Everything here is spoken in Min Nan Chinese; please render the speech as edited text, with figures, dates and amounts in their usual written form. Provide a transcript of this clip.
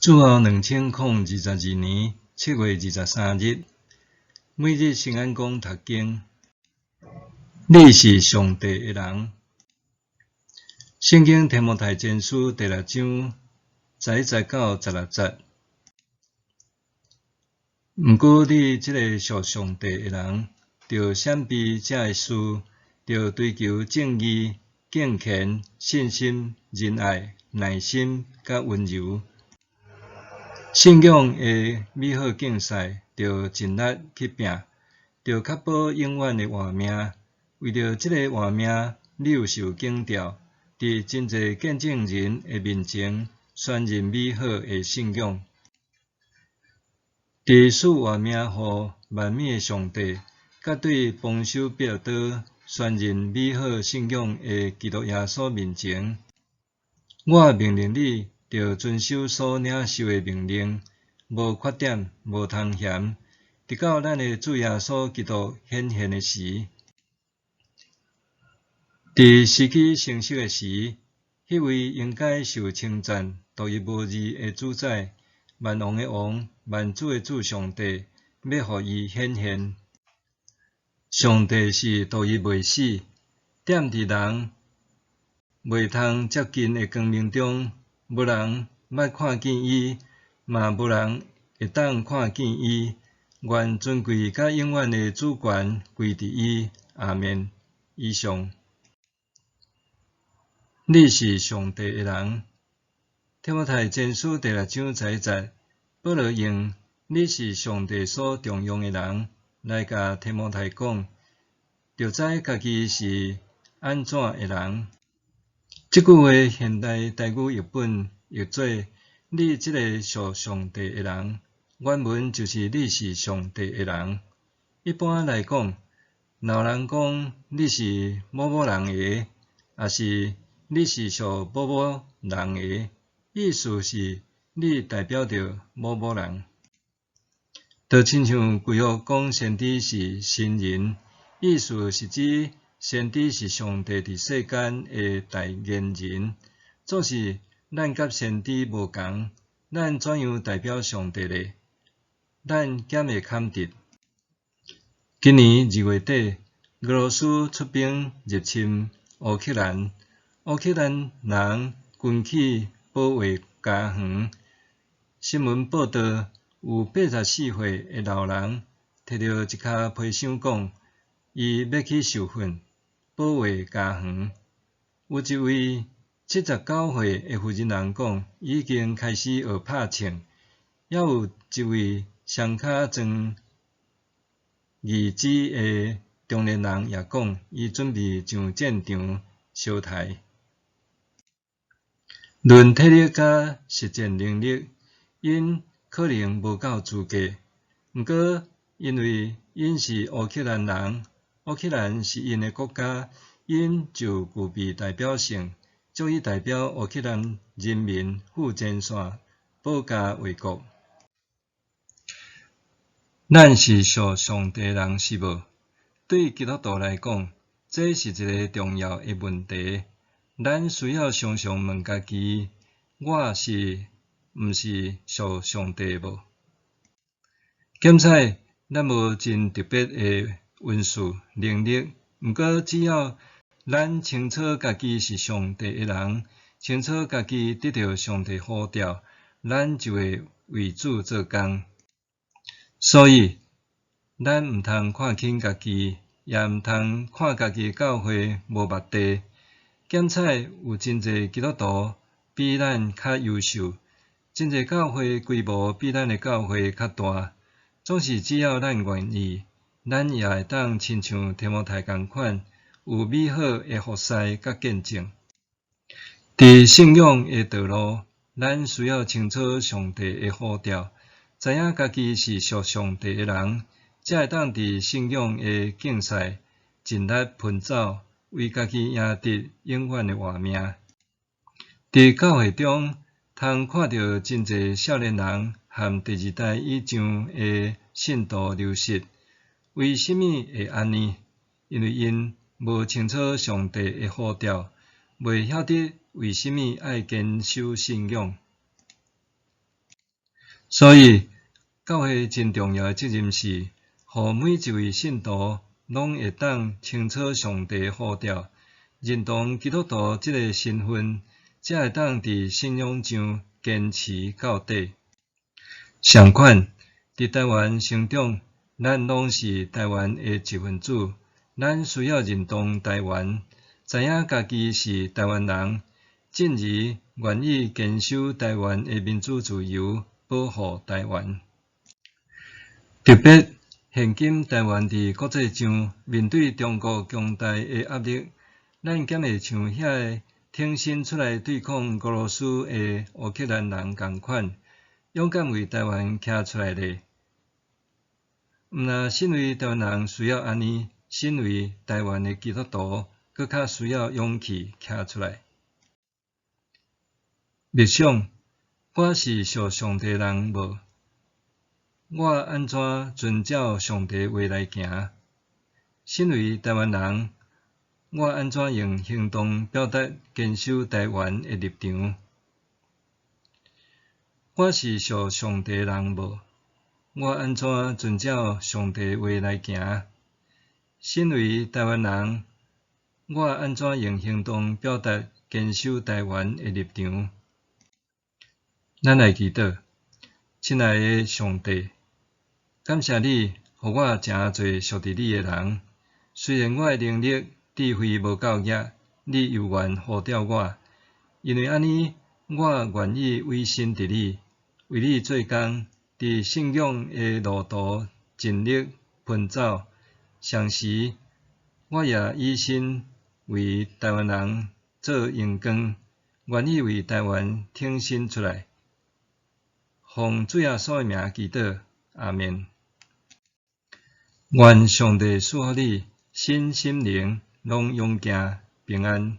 主後2022年7月23日，每日聖安講讀經。你是上帝的人。聖經提摩太前書第六章11節到16節。毋過你這个屬上帝的人，著閃避這个事，著追求正義、敬虔、信心、仁愛、耐心佮溫柔。信仰的美好競賽，著盡力去拚，著確保永遠的活命。為著這个活命，你有受警告，佇真濟見證人的面前宣認美好的信仰。佇賜活命予萬物的上帝，佮對磅修彼拉多宣認美好信仰的基督耶穌面前，我命令你，著遵守所領受的命令，無缺點，無通嫌，直到咱的主耶穌基督顯現的時。佇時機成熟的時，彼位應該受稱讚、獨一無二的主宰、萬王的王、萬主的主上帝，欲予伊顯現。上帝是獨一袂死，踮佇人袂通接近的光明中，無人捌看見伊，嘛無人會當看見伊。願尊貴佮永遠的主權歸佇伊。阿們。以上。你是上帝的人。提摩太前書第六章11節，保羅用你是上帝所重用的人來共提摩太講，著知家己是按怎的人。這句話現代台語譯本譯做你這个屬上帝的人，原文就是你是上帝的人。一般來講，若有人講你是某某人的，抑是你是屬某某人的，意思是你代表著某某人。就親像舊約講先知是神人，意思是指先知是上帝佇世間的代言人。總是咱佮先知無仝，咱怎樣代表上帝呢？咱敢會坎直？今年2月底，俄羅斯出兵入侵烏克蘭，烏克蘭人群起保衛家園。新聞報導，有84歲的老人提著一跤皮箱講，伊欲去受訓，保衛家園。有一位79歲的婦人人講，已經開始學拍槍。猶有一位雙跤裝義肢的中年人也講，伊準備上戰場相刣。論體力佮實戰能力，𪜶可能無夠資格。毋過，因為𪜶是烏克蘭人，烏克蘭是𪜶的國家，𪜶就具備代表性，足以代表烏克蘭人民赴前線保家衛國。咱是屬上帝人是無？對基督徒來講，這是一个重要的問題。咱需要常常問家己：我是毋是屬上帝無？減使咱無真特別的恩賜能力，毋過只要咱清楚家己是上帝的人，清楚家己得著上帝呼召，咱就會為主做工。所以，咱毋通看輕家己，也毋通看家己教會無目的。減使有真濟基督徒比咱較優秀，真濟教會規模比咱的教會較大。總是只要咱願意，咱也會當親像提摩太仝款，有美好的服侍佮見證。佇信仰的道路，咱需要清楚上帝的呼召，知影家己是屬上帝的人，才會當佇信仰的競賽盡力奔走，為家己贏得永遠的活命。佇教會中，通看著真濟少年人和第二代以上的信徒流失。為啥物會按呢？因為𪜶無清楚上帝的呼召，袂曉得為啥物愛堅守信仰。所以，教會真重要的責任是，予每一位信徒攏會當清楚上帝呼召，認同基督徒這个身份，才會當佇信仰上堅持到底。相款，佇台灣成長，咱攏是台灣的一份子，咱需要認同台灣，知影家己是台灣人，進而願意堅守台灣的民主自由，保護台灣。特別現今台灣佇國際上面對中國強大的壓力，咱敢會像遐个挺身出來對抗俄羅斯的烏克蘭人仝款，勇敢為台灣徛出來咧？毋但身為台灣人需要按呢，身為台灣的基督徒，閣較需要勇氣徛出來。默想：我是屬上帝人無？我按怎遵照上帝話來行？身為台灣人，我按怎用行動表達堅守台灣的立場？我是屬上帝人無？我按怎遵照上帝話來行？身為台灣人，我按怎用行動表達堅守台灣的立場？咱來祈禱，親愛的上帝，感謝你，予我成做屬佇你的人。雖然我的能力、智慧無夠額，你猶原呼召我，因為按呢，我願意委身佇你，為你做工，佇信仰的路途盡力奔走。同時，我也以身為台灣人做榮光，願意為台灣挺身出來。奉主耶穌的名祈禱，阿們。願上帝賜福你，身心靈攏勇健平安。